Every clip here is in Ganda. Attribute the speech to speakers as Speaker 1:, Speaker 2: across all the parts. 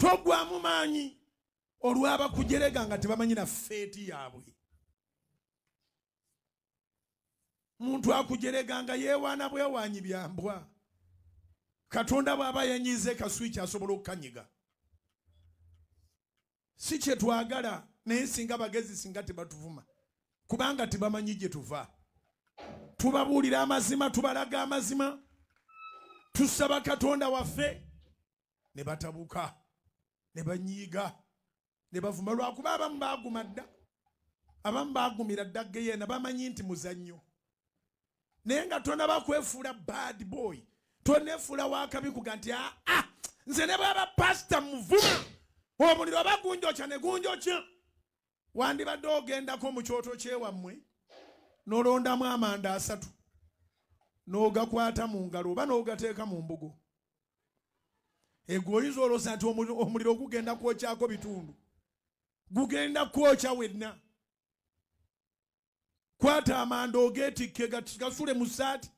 Speaker 1: Togwamu maanyi olw'abakujerega nga tebamanyi na feeti yaabwe. Muntu akujerega nga yeewaana bwewaanyi byambwa. Katonda bw'aba yanyize kaswiki asobola okukanyiga. Si kye twagala, naye singa bagezi singa tebatuvuma, kubanga tebamanyi gye tuva. Tubabuulira amazima, tubalaga amazima, tusaba Katonda waffe, ne batabuka, ne banyiiga, ne bavuma. Lwakuba abamu baaguma dda, abamu baagumira dda geyeena, bamanyi nti muzannyo. Naye nga tonaba kwefuula bad boy, toneefuula wakabi kuga nti aa nze ne bwaba pasita muvuma, omuliro oba gunjokya ne gunjokya. Wandibadde ogendako mu kyoto kyewammwe n'olondamu amanda 3 n'ogakwata mu ngalo oba n'ogateeka mu mbugo. Egwe oyinza olowooza nti omuliro gugenda kwokyako bitundu, gugenda kwokya wenna. Kwata amanda ogeetikke gasule mu ssaati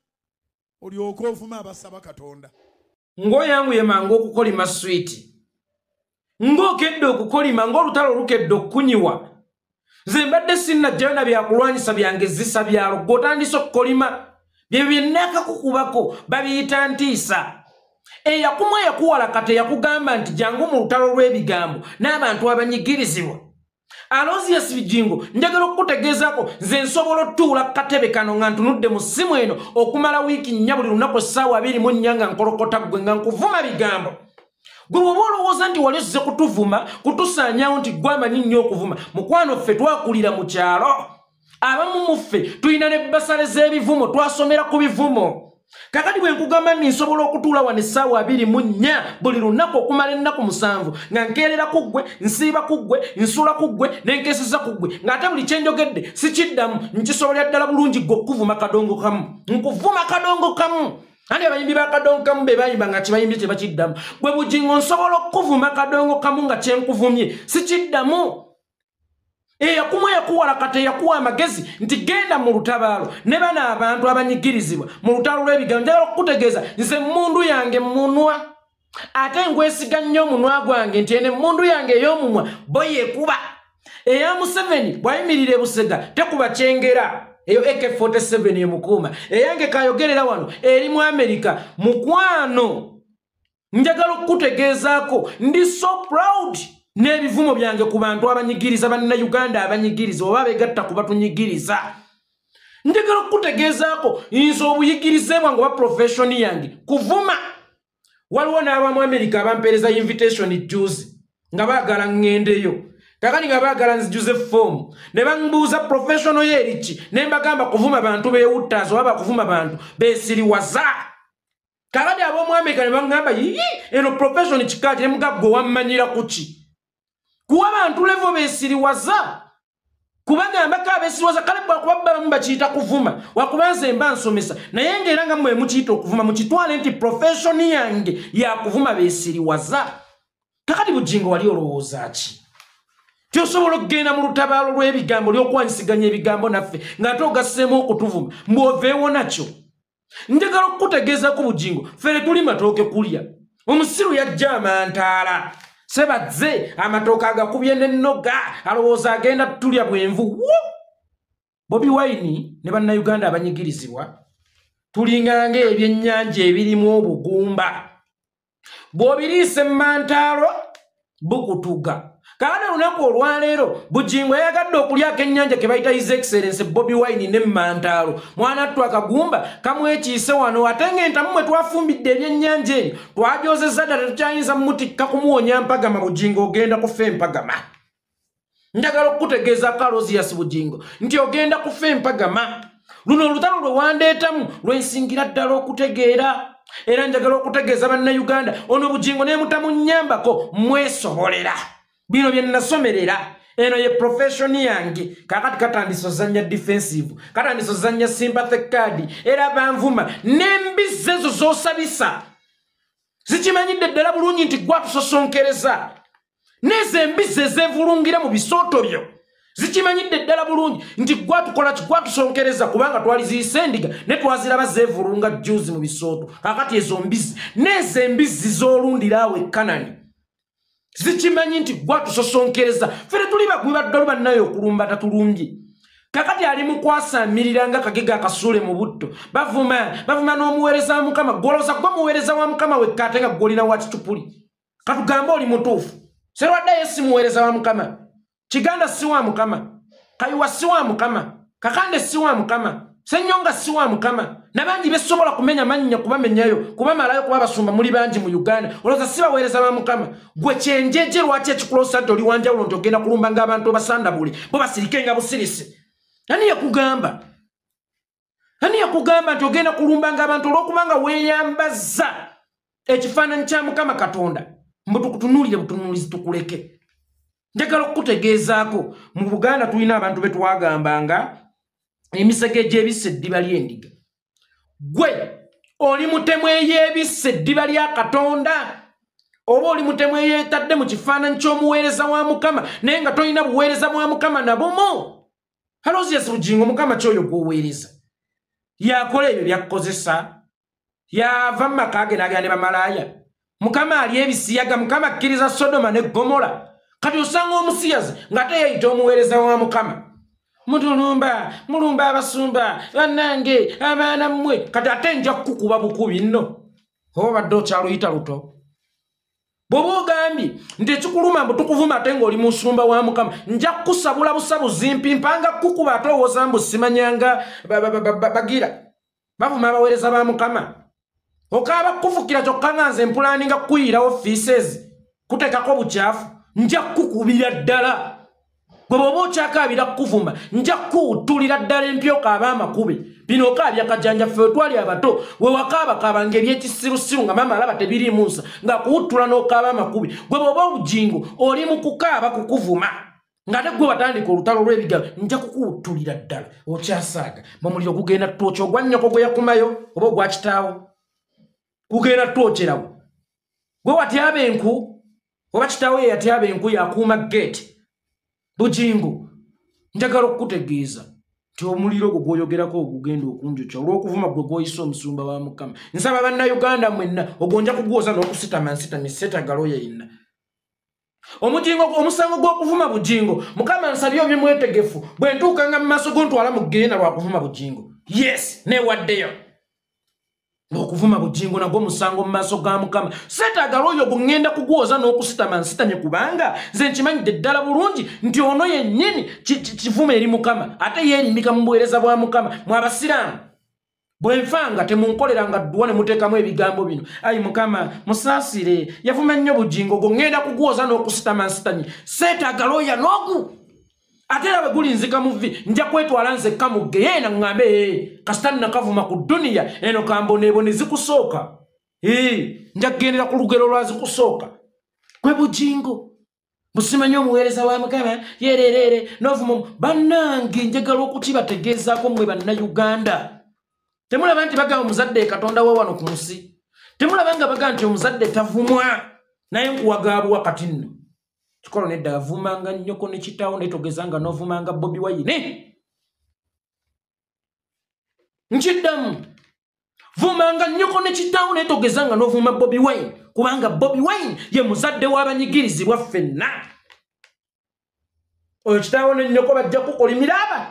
Speaker 1: olyoke ovume abasaba Katonda.
Speaker 2: Ng'oyanguye mangu okukolima switi, ng'okedde okukolima, ng'olutalo olukedde okukunyiwa. Nze mbadde sinnajjayo na byakulwanyisa byange zisa byalo, gw'otandise okukolima. Bye byennakakukubako babiyita ntiisa. Eyakumwa yakuwala kati yakugamba nti jangu mu lutalo lw'ebigambo n'abantu abanyigirizibwa. Aloysius Bugingo, njagala okukutegeezaako nze nsobola otuula ku katebe kano nga ntunudde mu ssimu eno okumala wiiki 4 buli lunaku essaawa 24 nga nkolokota ggwe nga nkuvuma bigambo. Gwe bw'oba olowooza nti wali ozze kutuvuma, kutusaanyaawo nti ggwe amanyi nnyo okuvuma, mukwano ffe twakulira mu kyalo. Abamu mu ffe tulina ne bbasale z'ebivumo, twasomera ku bivumo. Kakati bwe nkugamba nti nsobola okutuula wano essaawa 24 buli lunaku okumala ennaku 7 nga nkeerera ku ggwe, nsiiba ku ggwe, nsula ku ggwe, ne nkeeseza ku ggwe, ng'ate buli kye njogedde sikiddamu, nkisobolera ddala bulungi ggwe okukuvuma kadongo kamu. Nkuvuma kadongo kamu. Ani abayimbi ba kadongo kamu be bayimba nga kibayimbye tebakiddamu. Gwe Bugingo nsobola okukuvuma kadongo kamu nga kye nkuvumye sikiddamu. Eyakumwa yakuwala kati yakuwa amagezi nti genda mu lutabaalo ne bano abantu abanyigirizibwa mu lutalo lw'ebigambo. Njagala okukutegeeza nze emmundu yange munwa, ate nkwesiga nnyo omunwa gwange nti eno emmundu yange ey'omumwa bo yeekuba. Eya Museveni bw'ayimirira e Busega tekuba kyengera, eyo AK-47 emukuuma. Eyange kayogerera wano eri mu Amerika. Mukwano, njagala okukutegeezaako ndi so proud n'ebivumo byange ku bantu abanyigiriza bannayuganda abanyigiriza oba abeegatta ku batunyigiriza. Njagala okukutegeezaako nze obuyigirize bwange oba profession yange kuvuma. Waliwo n'abamu Amerika abampeereza invitation juzi nga baagala ŋŋendeyo. Kakati nga baagala nzijuze foomu ne bambuuza professional ye eri ki, ne mbagamba kuvuma bantu beewuttaaza oba bakuvuma bantu beesiriwaza. Kakati ab'omu Amerika ne baŋŋamba yii eno profession kika ki, ne mugamba gwe wammanyira ku ki? Kuwa bantu levo beesiriwaza. Kubagambako abeesiriwaza kale bwakuba babamu bakiyita kuvuma, wakuba nze mba nsomesa, naye ng'era nga mmwe mukiyita okuvuma, mukitwale nti profession yange yakuvuma beesiriwaza. Kakati Bugingo wali olowooza ki? Tyosobola okugenda mu lutabaalo lw'ebigambo ly'okwanyisiganya ebigambo naffe ng'ate ogasseemu okutuvuma mbw'oveewo nakyo. Njagala okukutegeezaako Bugingo, ffe tuli matooke kulya. Omusiru yajja amantaala. Sebadze amatooke agakubye n'ennoga alowooza agenda tulya bwenvu. Bobi Wine ne bannayuganda abanyigirizibwa tulinga ng'ebyennyanja ebirimu obugumba. Bw'obiriisa emmantaalo bukutuga. Kaana olunaku olwaleero Bugingo yayagadde okulyako ennyanja ke bayita His Excellency Bobi Wine n'emmantaalo. Mwana attu akagumba kamwekiise wano, ate ng'entamu mwe twafumbidde ebyennyanja eyo twagyozezza ddala tetukyayinza mmutikka kumuwonya mpagama. Bugingo ogenda kufa empagama. Njagala okukutegeezaako Aloysius Bugingo nti ogenda kufa empagama. Luno olutalo lwe wandeetamu lwensingira ddala okutegeera. Era njagala okutegeeza bannayuganda ono Bugingo ne mutamunnyambako mwesobolera. Bino bye nasomerera, eno ye profession yange. Kakati katandise ozannya defensive, katandise ozannya sympathy card, era banvuma n'embizzi ezo z'osabisa zikimanyidde ddala bulungi nti gwatusosonkereza. N'ezo embizzi ezeevulungira mu bisooto byo zikimanyidde ddala bulungi nti gwatukola ki, gwatusonkereza, kubanga twaliziyise endiga ne twaziraba zeevulunga juzi mu bisooto. Kakati ezo mbizzi n'ezo embizzi z'olundira awo e Kanani Zikimanyi nti gwe atusosonkereza. Ffe tuli bagwi ba ddalu bannaye okulumba tatulumbye. Kakati ali mu kwasamirira nga kagega akasuule mu butto. Bavuma n'omuweereza wa Mukama. Gw'olowooza gwe muweereza wa Mukama wekka ate nga gw'olina wa kicupuli. Katugambe oli mutuufu. Serwadde ye si muweereza wa Mukama. Kiganda si wa Mukama. Kayiwa si wa Mukama. Kakande si wa Mukama. Ssenyonga si wa Mukama. N'abangi besobola kumenya mannya kubamenyayo, kubamalayo, kuba basumba muli bangi mu Uganda. Olowooza si baweereza ba Mukama. Gwe kyenjeje lwaki ekikulosa nti oli wanjawulo nti ogenda kulumba ng'abantu obasandabule, bo basirike nga busirise. Ani yakugamba? Ani yakugamba nti ogenda kulumba ng'abantu olw'okubanga weeyambazza ekifaananyi kya Mukama Katonda? Mbu tukutunuulire butunuulizi tukuleke. Njagala okukutegeezaako mu Buganda tulina abantu be twagambanga emisege gy'ebisse eddiba ly'endiga. Gwe oli mutemu eyeebisse eddiba lya Katonda, oba oli mutemu eyeetadde mu kifaananyi ky'omuweereza wa Mukama naye nga tolina buweereza bwa Mukama na bumu. Aloysius Bugingo Mukama ky'oyo gw'oweereza yakola ebyo byakkozesa, yava mu maka ge n'agenda ne bamalaaya. Mukama ali ebisiyaga, Mukama akkiriza Sodoma ne Gomora. Kati osanga omusiyazi ng'ate yeeyita omuweereza wa Mukama. Mutulumba, mulumba abasumba, bannange, abaana mmwe. Kati ate nja kukukuba bukubi nno. Oba obadde okyaluyita luto. Bw'oba ogambye nti ekikuluma mbu tukuvuma ate ng'oli musumba wa Mukama, nja kukusabula busabuzi mpimpanga kukuba ate owooza mbu simanyanga bagira. Bavuma abaweereza ba Mukama. Okaaba kukufukira kyokka nga nze mpulaninga kukuyirawo fees, kuteekako bukyafu, nja kukukubira ddala. Gwe bw'oba okyakaabira kukuvuma, nja kukuwuttulira ddala empya okaaba amakube. Bino okaabya kajanja ffe twali abato, we wakaabakaabanga ebyekisirusiru nga maama alaba tebiriimu nsa, ng'akuwuttula n'okaaba amakube. Gwe bw'oba Obugingo oli mu kukaaba kukuvuma, ng'ate gwe watandika olutalo lw'ebigalo, nja kukuwuttulira ddala. Okyasaaga, omuliro gugenda twokya ogwa nnyoko gwe yakumayo oba ogwa kitaawo. Gugenda twokyerawo. Gwe watyaba enku, oba kitaawo ye yatyaba enku yakuuma gate. Bugingo, njagala okukutegeeza nti omuliro ogwo gw'oyogerako ogugenda okunjokya olw'okuvuma gwe gw'oyise omusumba wa Mukama. Nsaba Bannayuganda mwenna ogwo nja kugwoza n'okusitama nsitamye seetagala oyo yenna. Omugingo, omusango gw'okuvuma Bugingo, Mukama nsabye obe mwetegefu bwe ntuukanga mu maaso go ntwala mu ggeyeena lwa kuvuma Bugingo. Yes, neewaddeyo. Okuvuma Bugingo nagwo musango mu maaso ga Mukama. Seetagala oyo gwe ŋŋenda kugwoza n'okusitama nsitamye kubanga nze nkimanyidde ddala bulungi nti ono yennyini kivuma eri Mukama ate yeerimbika mu buweereza bwa Mukama. Mwe Abasiraamu, bwe nfanga temunkoleranga dduwa ne muteekamu ebigambo bino. Ayi Mukama musaasire, yavuma nnyo Bugingo, gwe ŋŋenda kugwoza n'okusitama nsitamye. Seetagala oyo n'ogu. Ate era bwe gulinzika mu vvi, nja kwetwala nzekka mu ggeyeena ŋŋambe, kasita nnakavuma ku dduniya eno kamboneebone zikusooka. Nja kugendera ku lugero lwa zikusooka. Gwe Bugingo, busimanyi omuweereza wa Mukama, yeereereere, n'ovuma bannange njagala okukibategeezaako mmwe Bannayuganda. Temulaba nti bagamba omuzadde Katonda wa wano ku nsi. Temulaba nga bagamba nti omuzadde tavumwa, naye nkuwagaabuwa kati nno. Kikolo nedda avumanga nnyoko ne kitaawo naye togezanga n'ovumanga Bobi Wine. Nkiddamu. Vumanga nnyoko ne kitaawo naye togezanga n'ovuma Bobi Wine, kubanga Bobi Wine ye muzadde w'abanyigirizibwa ffenna. Oyo kitaawo ne nnyoko bajja kukolimira aba.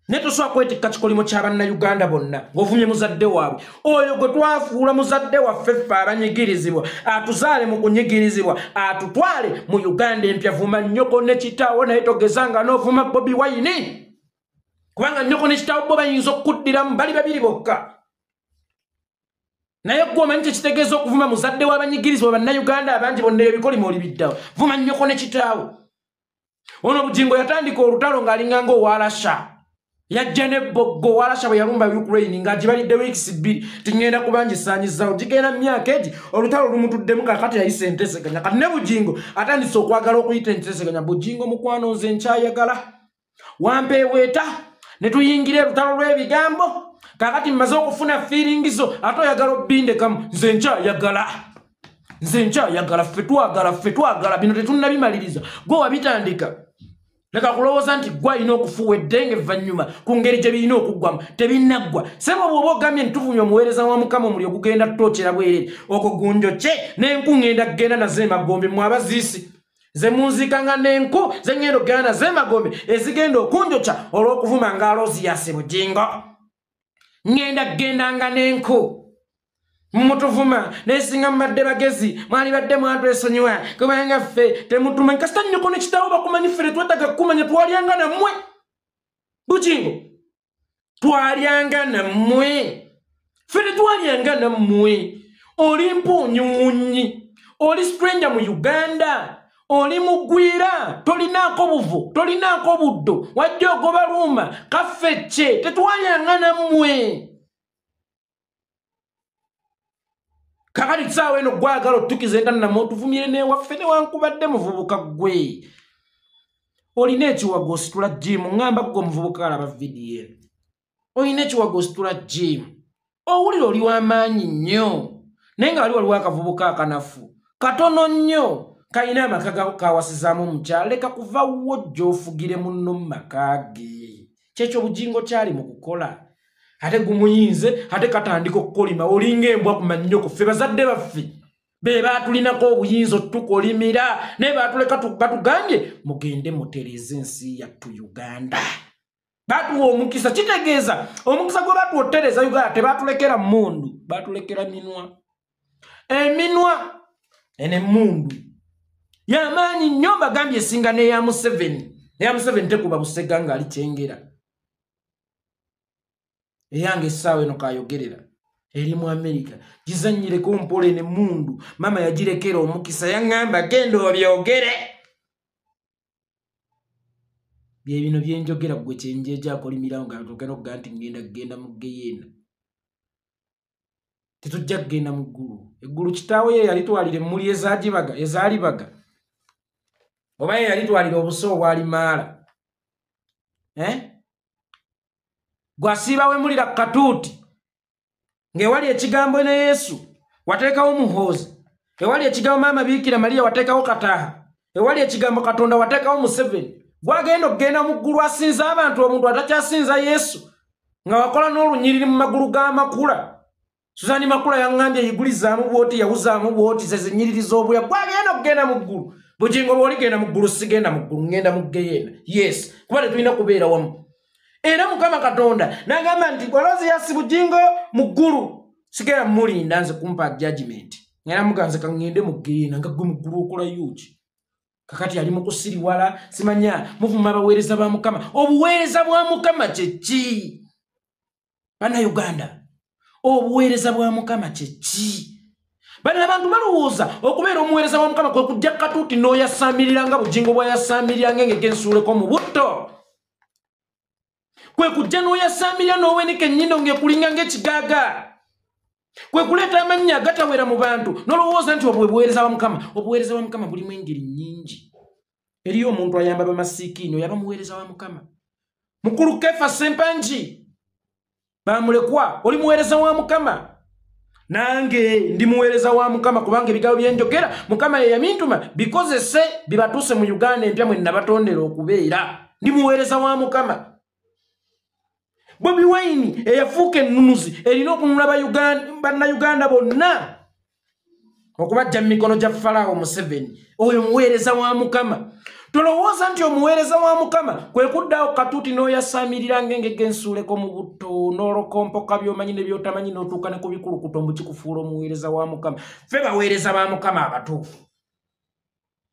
Speaker 2: Naye tosobola kwetikka kikolimo kya Bannayuganda bonna ng'ovumye muzadde waabwe. Oyo gwe twafuula muzadde waffe ffe abanyigirizibwa, atuzaale mu kunyigirizibwa, atutwale mu Uganda empya. Vuma nnyoko ne kitaawo naye togezanga n'ovuma Bobi Wine, kubanga nnyoko ne kitaawo bo bayinza okukuddiramu, bali babiri bokka. Naye ggwe omanyi kye kitegeeza okuvuma muzadde w'abanyigirizibwa Bannayuganda abangi bonna ebikolimo olibiddawo. Vuma nnyoko ne kitaawo. Ono Bugingo yatandika olutalo ng'alinga ng'owalasha. Yajja ne Boggo walasha bwe yalumba Ukraine ng'agibalidde weeks 2 tingenda kubangisaanyizaawo gigenda mu myaka egi olutalo lumutuddemu kaakati yayise enteeseganya. Kati ne Bugingo atandise okwagala okuyita enteeseganya. Bugingo mukwano nze nkyayagala wampeeweeta ne tuyingira olutalo lw'ebigambo kaakati mmaze okufuna feeling zo ate oyagala obbindekamu. Nze nkyayagala, nze nkyayagala, ffe twagala, ffe twagala, bino tetunnabimaliriza. Gwe wabitandika. Leka kulowooza nti ggwe alina okufuuwa eddenge evvannyuma ku ngeri gye birina okuggwamu, tebinnaggwa. Ssebo bw'oba ogambye nti tuvumye omuweereza wa Mukama omuliro gugenda tutookera bwereere, okwo gunjokye n'enku ŋŋenda kugenda nazo emagombe. Mmwe abaziisi ze munziikanga n'enku ze ŋŋenda okugenda nazo emagombe ezigenda okunjokya olw'okuvuma nga Aloysius Bugingo. Ŋŋenda kugendanga n'enku. Mutuvuma naye singa mubadde bagezi mwalibadde mwatwesonyiwa kubanga ffe temutumanyi. Kasita nnyoko ne kitaawo bakumanyi, ffe tetwetaaga kukumanya, twalyanga nammwe. Bugingo twalyanga nammwe, ffe tetwalyanga nammwe. Oli mpuunyuwunyi, oli stranger mu Uganda, oli mugwira, tolinaako buvu, tolinaako buddo, wajja ogoba luuma kaffe kye, tetwalyanga nammwe. Kakati ssaawa eno gwagala otutukiza entannama otuvumire n'ewaffe newankubadde muvubuka ggwe. Olina ekiwago ositula jjiimu, ŋŋamba ggwe omuvubuka alaba vidiyo eno. Olina ekiwago ositula jjiimu, owulira oli w'amaanyi nnyo, naye nga waliwo akavubuka akanafu katono nnyo kalina amaka kawasizaamu omukyala, leka kuva wo gy'ofugire munno mu maka ge. Kyekyo Bugingo kyali mu kukola. Ate gumuyinze, ate katandika okukolima, olinga embwa ku mannyoko. Ffe bazadde baffe be baatulinako obuyinza otukolimira, naye baatuleka batugambye mugende mutereeze ensi yattu Uganda. Baatuwa omukisa, kitegeeza omukisa gwe baatuwa otereeza Uganda tebaatulekera mmundu, baatulekera minwa. Eminwa eno emmundu y'amaanyi nnyo, mbagambye esinga n'eya Museveni. N'eya Museveni tekuba busega ng'ali Kyengera. Eyange essaawa eno kayogerera eri mu Amerika, gizannyireko mpola eno emmundu. Maama yagirekera omukisa, yaŋŋamba genda obyogere. Bye bino bye njogera ggwe kyenjeje akolimirawo nga togenda okugamba nti ŋŋenda kugenda mu ggeyeena. Tetujja kugenda mu ggulu. Eggulu kitaawe ye yalitwalira emmuli ezagibaga, ezaalibaga, oba ye yalitwalira obuso obwalimaala. Gwasiiba wemulira ku katuuti ng'ewali ekigambo ne Yesu wateekawo Muhoozi, ewali ekigambo Maama Biikira Mariya wateekawo Kataaha, ewali ekigambo Katonda wateekawo Museveni. Gwagenda okugenda mu ggulu asinza abantu, omuntu atakyasinza Yesu, nga wakola n'olunyiriri mu magulu g'amakula. Suzani Makula yaŋŋambye yigulizaamu bw'oti, yawuzaamu bw'oti, ze zinnyiriri z'obuya. Gwagenda okugenda mu ggulu. Bugingo bw'oligenda mu ggulu, sigenda mu ggulu, ŋŋenda mu ggeyeena. Yes, kuba tetulina kubeera wamu. Era Mukama Katonda n'agamba nti Aloysius Bugingo mu ggulu, sigenda mulinda nze kumpa judgment. Ngenda muganze ka ŋŋende mu ggeyeena, nga ggwe mu ggulu okolayo ki? Kakati ali mu kusiriwala, simanya muvuma abaweereza ba Mukama. Obuweereza bwa Mukama kye ki? Bannayuganda, obuweereza bwa Mukama kye ki? Bano abantu balowooza okubeera omuweereza wa Mukama kwe kujja katuuti n'oyasaamirira nga Bugingo bw'ayasaamirira ng'engege ensuuleko mu butto. Kwe kujja n'oyasaamirira n'owenika ennyindo ng'ekulinga ng'ekigaaga. Kwe kuleeta amannya agatawera mu bantu n'olowooza nti obwo buweereza bwa Mukama. Obuweereza bwa Mukama bulimu engeri nnyingi. Eriyo omuntu ayamba bamasiikiini, oyo aba muweereza wa Mukama. Mukulu Kefa Ssempangi bamulekwa, oli muweereza wa Mukama. Nange ndi muweereza wa Mukama kubanga ebigambo bye njogera Mukama ye yabintuma bikozese bibatuuse mu Uganda empya mwe nabatondera okubeera. Ndi muweereza wa Mukama. Bobi Wine eyafuuka ennunuzi erina okununula bannayuganda bonna okubajja mu mikono gya Falaawo Museveni. Oyo muweereza wa Mukama. Tolowooza nti omuweereza wa Mukama kwe kuddaawo katuuti n'oyasaamirira ng'engege ensuuleko mu butto n'olokompoka by'omanyi ne by'otamanyi n'otuuka ne ku bikulukuto mbu kikufuula omuweereza wa Mukama. Ffe baweereza ba Mukama abatuufu.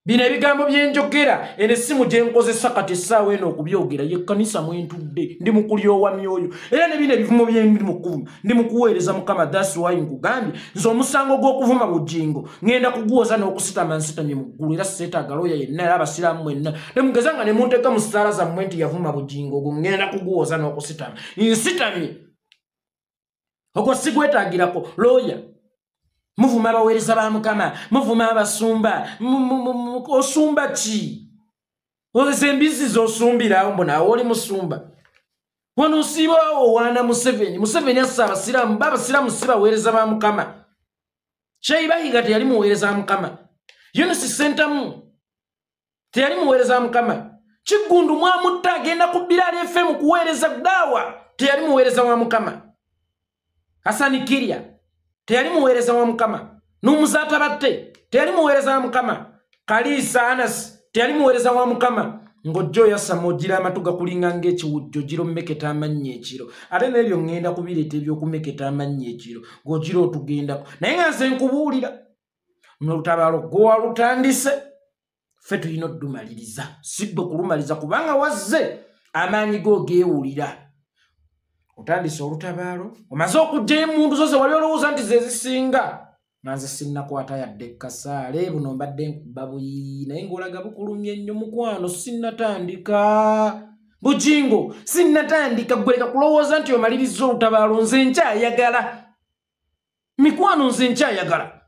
Speaker 2: Bino ebigambo bye njogera, eno essimu gye nkozesa kati essaawa eno okubyogera, ye kkanisa mwe ntudde, ndi mu kulyowa myoyo. Era ne bino ebivumo bye ndi mu kuvuma, ndi mu kuweereza Mukama. That's why nkugambye nze omusango gw'okuvuma Bugingo ŋŋenda kuguwoza n'okusitama nsitamye mu ggulu, era seetaaga looya yenna, era abasiraamu mwenna ne mugeza nga ne munteeka mu ssaala zammwe nti yavuma Bugingo, ogwo ŋŋenda kuguwoza n'okusitama nsitamye, ogwo sigwetaagirako looya. Muvuma abaweereza ba Mukama, muvuma abasumba, osumba ki? Oze embizzi z'osumbirawo mbu naawe oli musumba. Wano osiiba owaana Museveni. Museveni assa abasiraamu, ba abasiraamu si baweereza ba Mukama. Sheikh Bahiga teyali muweereza wa Mukama. Yunus Ssentamu teyali muweereza wa Mukama. Kiggundu mwamutta agenda ku Biraali FM kuweereza daawa, teyali muweereza wa Mukama. Hasani Kirya teyali muweereza wa Mukama. N'Omuzaata Batte teyali muweereza wa Mukama. Kaliisa Anas teyali muweereza wa Mukama. Ng'ojja oyasama ogira amatu gakulinga ng'ekiwujjo, ogira omumeketa amannyo ekiro. Ate n'ebyo ŋŋenda kubireeta eby'okumeketa amannyo ekiro, ng'ogira otugendako. Naye nga nze nkubuulira, n'olutabaalo gwe walutandise, ffe tulina oddumaliriza, si ggwe kulumaliza, kubanga wazze amaanyi go geewulira. Otandise olutabaalo, omaze okuggyayo emmundu zo ze wali olowooza nti ze zisinga. Nga nze sinnakwata yadde kasaale, buno mbadde nkuba buyiyi, naye ng'olaga bukulumye nnyo mukwano. Sinnatandika Bujingo, sinnatandika. Ggwe leka kulowooza nti omaliriza olutabaalo, nze nkyayagala mikwano, nze nkyayagala.